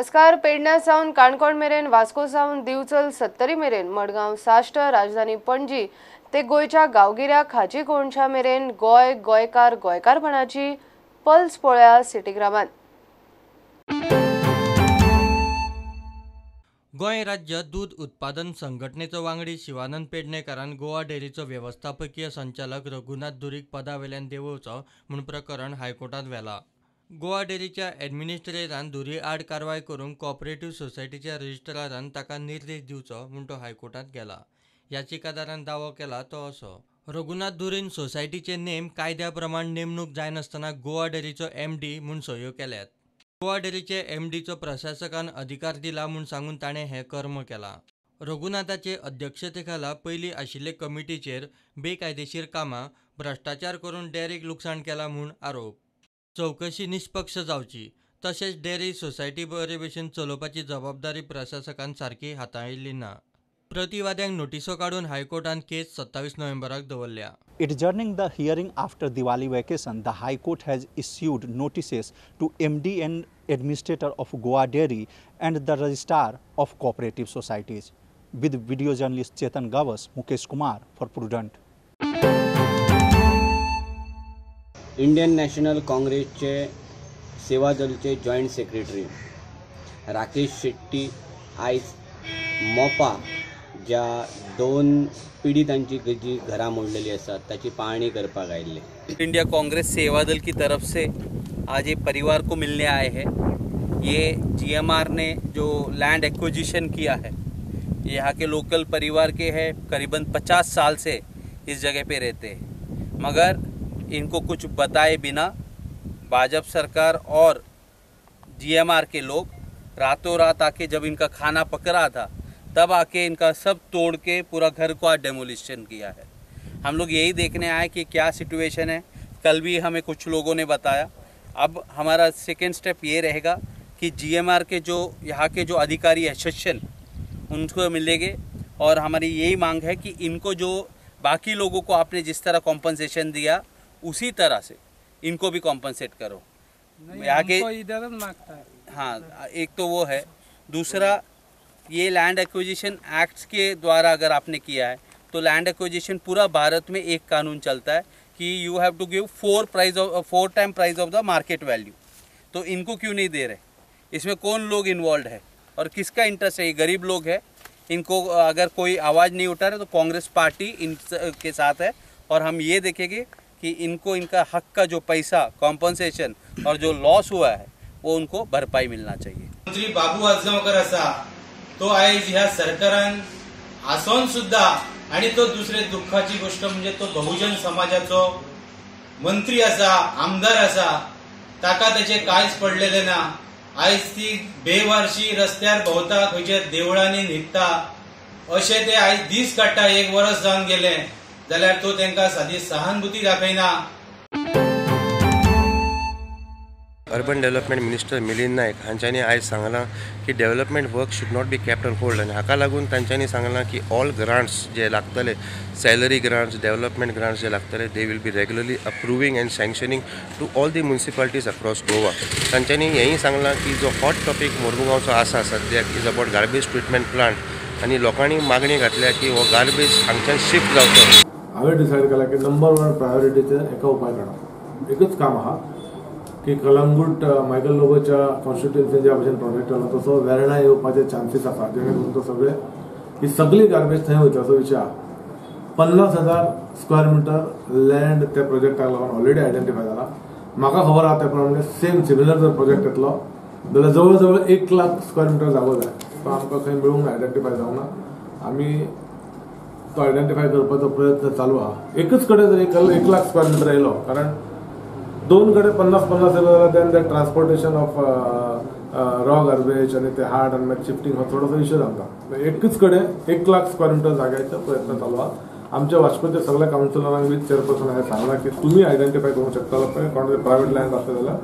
नमस्कार. पेडण्या सावन काणकोण मेरेन, वास्को सावन दिवचल सत्तरी मेरेन, मडगांव साश्ट, राजधानी पणजी ते गोंयच्या गांवगिऱ्या खाजी कोणशा मेरेन गोंय, गोंयकार, गोंयकारपणाची पल्स पळया सिटीग्रामान. गोंय राज्य दूद उत्पादन संघटनेचो वांगडी शिवानंद पेडणेकारान गोवा डेअरीचो वेवस्थापकीय संचालक रघुनाथ धुरीक पदावेल्यान देंवोवचो म्हूण प्रकरण हायकोर्टांत व्हेलां. गोवा डेअरीच्या एडमिनिस्ट्रेटरान धुरी आड कारवाय करूंक कॉपरेटिव्ह सोसायटीच्या रजिस्ट्रारान ताका निर्देश दिवचो म्हूण तो हायकोर्टांत गेला. याचिकादारान दावो केला तो असो: रघुनाथ धुरीन सोसायटीचे नेम कायद्या प्रमाण नेमणूक जायनासतना गोवा डेअरीचो एमडी म्हूण सयो केल्यात. गोवा डेअरीचे एमडीचो प्रशासकान अधिकार दिला म्हूण सांगून ताणें हें कर्म केलां. रघुनाथाचे अध्यक्षतेखाला पयलीं आशिल्ले कमिटीचेर बेकायदेशीर कामां, भ्रश्टाचार करून डेअरीक लुकसाण केलां म्हूण आरोप. चवकशी निष्पक्ष जावची तशेंच डेअरी सोसायटी बरे भशेन चलोवपाची जबाबदारी प्रशासकान सारकी हाताळिल्ली ना. प्रतिवाद्यांक नोटिसो काडून हायकोर्टान केस 27 नोव्हेंबराक दवरल्या. Adjourning the hearing after Diwali vacation, the High Court has issued notices to MD and Administrator of Goa Dairy and the Registrar of Cooperative Societies. With video journalist Chetan Gawas, Mukesh Kumar for Prudent. Indian National काँग्रेसचे सेवा दलचे joint secretary Rakesh Shetty आयज मोपा ज्या दोन पिडितांची जी घरां मोडलेली आसात ताची पाहणी करपाक आयिल्ले. इंडिया कांग्रेस सेवा दल की तरफ से आज ये परिवार को मिलने आए हैं. ये जीएमआर ने जो लैंड एक्विजिशन किया है, यहाँ के लोकल परिवार के हैं, करीबन 50 साल से इस जगह पे रहते हैं, मगर इनको कुछ बताए बिना भाजपा सरकार और जीएमआर के लोग रातों रात आके जब इनका खाना पक रहा था तब आके इनका सब तोड़ के पूरा घर को आज डेमोलिशन किया है. हम लोग यही देखने आए कि क्या सिचुएशन है. कल भी हमें कुछ लोगों ने बताया. अब हमारा सेकेंड स्टेप ये रहेगा कि जीएमआर के जो यहाँ के जो अधिकारी है सेक्शन, उनको मिलेंगे और हमारी यही मांग है कि इनको जो बाकी लोगों को आपने जिस तरह कॉम्पनसेशन दिया उसी तरह से इनको भी कॉम्पनसेट करो. यहाँ के इधर मांगता है. हाँ, एक तो वो है. दूसरा, ये लैंड एक्विजिशन एक्ट के द्वारा अगर आपने किया है तो लैंड एक्विजिशन पूरा भारत में एक कानून चलता है कि you have to give four time price of the market value. तो इनको क्यों नहीं दे रहे? इसमें कौन लोग इन्वॉल्व है और किसका इंटरेस्ट है? ये गरीब लोग हैं, इनको अगर कोई आवाज़ नहीं उठा रहे तो कांग्रेस पार्टी इनके साथ है और हम ये देखेंगे कि इनको इनका हक का जो पैसा कॉम्पनसेशन और जो लॉस हुआ है वो उनको भरपाई मिलना चाहिए. मंत्री बाबू आजगांवकर आसा तो आयज ह्या सरकारान आसोन सुद्धा, आणि तो दुसरे दुःखाची गोष्ट म्हणजे तो बहुजन समाजाचो मंत्री आसा, आमदार आसा, ताका तेचे कांयच पडलेले ना. आयज ती बेवारशी रस्त्यार भोंवता, खंयच्या देवळांनी न्हिदता, अशे ते आयज दीस काडटा. एक वर्स जावन गेले जाल्यार तो तांकां सादी सहानुभूती दाखयना. Urban development minister Milind Naik हांच्यांनी आयज सांगलां की development work should not be kept on hold आनी हाका लागून तांच्यांनी सांगलां की ऑल ग्रांट्स जे लागतले, सॅलरी ग्रांट्स, डेव्हलपमेंट ग्रांट्स जे लागतले, they will be regularly approving and sanctioning to all the municipalities across Goa. तांच्यांनी हेंय सांगलां की जो हॉट टॉपीक मोरमुगांवचो आसा सद्याक is about garbage treatment plant आनी लोकांनी मागणी घातल्या की हो गार्बेज हांगच्यान शिफ्ट जावचो. हांवें डिसायड केलां की नंबर 1 प्रायोरिटीचेर एका उपाय काडप. एकूच काम आहा की कलंगूट मायकल लोबोच्या कॉन्स्टिट्युएन्सी ज्या भशेन प्रोजेक्ट जाला तसो वेर्णा येवपाचे चान्सीस आसा, जेणे करून तो सगळे ही सगळी गार्बेज थंय वयता असो विशय आहा. 50,000 स्क्वेअर मिटर लँड त्या प्रोजेक्टाक लागून ऑलरेडी आयडेंटिफाय जाला. म्हाका खबर आहा त्या प्रमाणे सेम सिमिलर जर प्रोजेक्ट येतलो जाल्यार जवळ जवळ 1 लाख स्क्वेअर मिटर जागो जाय. तो आमकां खंय मेळूंक आयडेंटिफाय जावंक ना. आमी तो आयडेंटिफाय करपाचो प्रयत्न चालू आहा. एकच कडेन जर 1 लाख स्क्वेअर मिटर येयलो, कारण दोन कडेन 50-50 येयलो जाल्यार then that transportation of raw garbage आनी ते हार्ड आनी मागीर शिफ्टींग हो थोडोसो इश्यू जाता. एकच कडेन 1 लाख स्क्वेअर मिटर जाग्याचो प्रयत्न चालू आहा. आमच्या वास्कोच्या सगळ्या कावन्सिलरांक विथ चेअरपर्सन हांवें सांगलां की तुमी आयडेंटिफाय करूंक शकता कोणाचें प्रायवेट लँड आसता जाल्यार,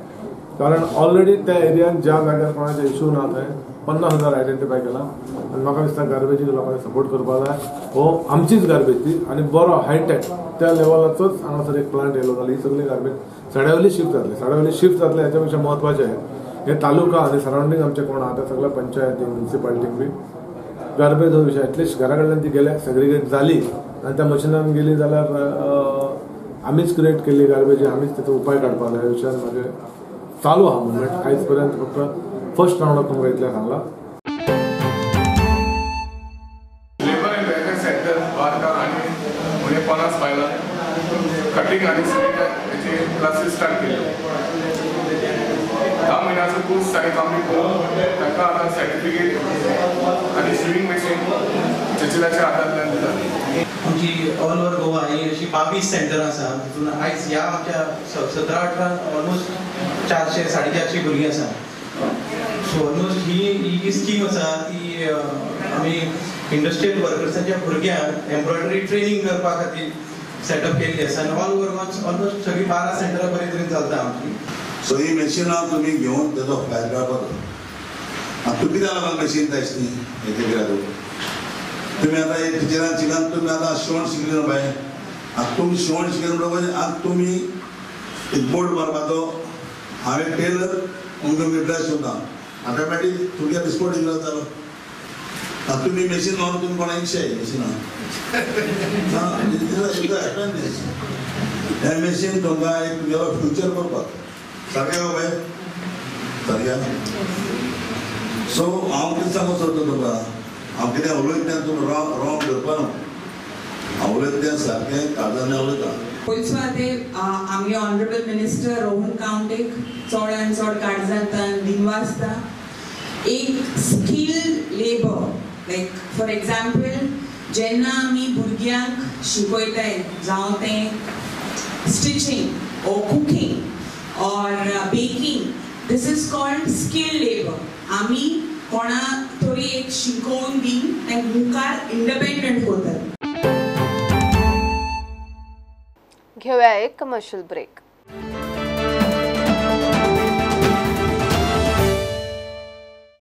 कारण ऑलरेडी त्या एरियान ज्या जाग्यार कोणाचे इश्यू ना थंय 50,000 आयडेंटिफाय केला आनी म्हाका दिसता गार्बेजीक लोकांनी सपोर्ट करपाक जाय. हो आमचीच गार्बेज ती आनी बरो हायटेक त्या लेवलाचोच हांगासर एक प्लांट येयलो जाल्यार ही सगळी गार्बेज सड्यावयली शिफ्ट जातली. सड्यावयली शिफ्ट जातले हाच्या पेक्षा म्हत्वाचें हे तालुका आनी सरावंडींग आमचे कोण आहा त्या सगळ्या पंचायती म्युनिसिपालिटींक बी गार्बेज हो विशय एटलिस्ट घरा कडल्यान ती गेल्या सेग्रिगेट जाली आनी त्या मशिनान गेली जाल्यार आमीच क्रिएट केल्ली गार्बेज, आमीच तेचो उपाय काडपाक जाय. ह्या विशयान म्हाजें चालू आहा मुवमेंट. आयज पर्यंत फक्त फर्स्ट रावंडाक तुमकां इतलें सांगलां. लेबर अँड वेलफेअर सेंटर वार्का आनी उणें 50 बायलां कटिंग आनी सिलिंग हेचे क्लासीस स्टार्ट केल्यो. 10 म्हयन्याचो कोर्स तांणी कंप्लीट करून तांकां आतां सर्टिफिकेट आनी सिविंग मशीन चर्चिलाच्या हातांतल्यान दितात. आमची ऑल ओवर गोवा ही अशी 22 सेंटरां आसा. तितून आयज ह्या आमच्या 17-18 ऑलमोस्ट 400 450 भुरगीं आसा. सो ऑलमोस्ट ही जी स्कीम आसा ती आमी इंडस्ट्रियल वर्कर्सांच्या भुरग्यांक एम्ब्रॉयडरी ट्रेनींग करपा खातीर सेटअप केल्ली आसा आनी ऑल ओवर गोवा ऑलमोस्ट सगळीं 12 सेंटरां बरे तरेन चलता आमची. सो ही मशिनां तुमी घेवन तेजो फायदो काडपाचो. आतां तुमी कित्याक लागून मशीन जाय आसली हेजे कित्याक तुमी आतां हे टिचरान शिकान तुमी आतां शिवण शिकली न्हू बाय. आतां तुमी शिवण शिकली म्हणटकच आतां तुमी एक बोर्ड मारपाचो, हांवें टेलर म्हणून तुमी ड्रेस शिंवता, ऑटोमॅटीक तुमगे डिस्पोट दिलो जालो. आतां तुमी मशीन लावन तुमी कोणाक इच्छाय मशिनां हें मशीन तुमकां एक तुमगेलो फ्युचर करपाक सारकें गो बाय, सारकें. सो हांव कितें सांगूंक सोदता तुमकां, हांव कितें उलयता तें तुमी रॉंग धरपा न्हू, हांव उलयता तें सारकें काळजान उलयता. पयसो आतां आमगे ऑनरेबल मिनिस्टर रोहन कावंटेक चड आनी चड काळजांतल्यान दिनवासता. एक skill labour like for example जेन्ना आमी भुरग्यांक शिकयताय जावं तें stitching or cooking or baking, this is called skill labour. आमी कोणा तरी एक शिकोवन दी तांकां मुखार इंडिपेंडंट करतात. घेऊया एक कमर्शियल ब्रेक.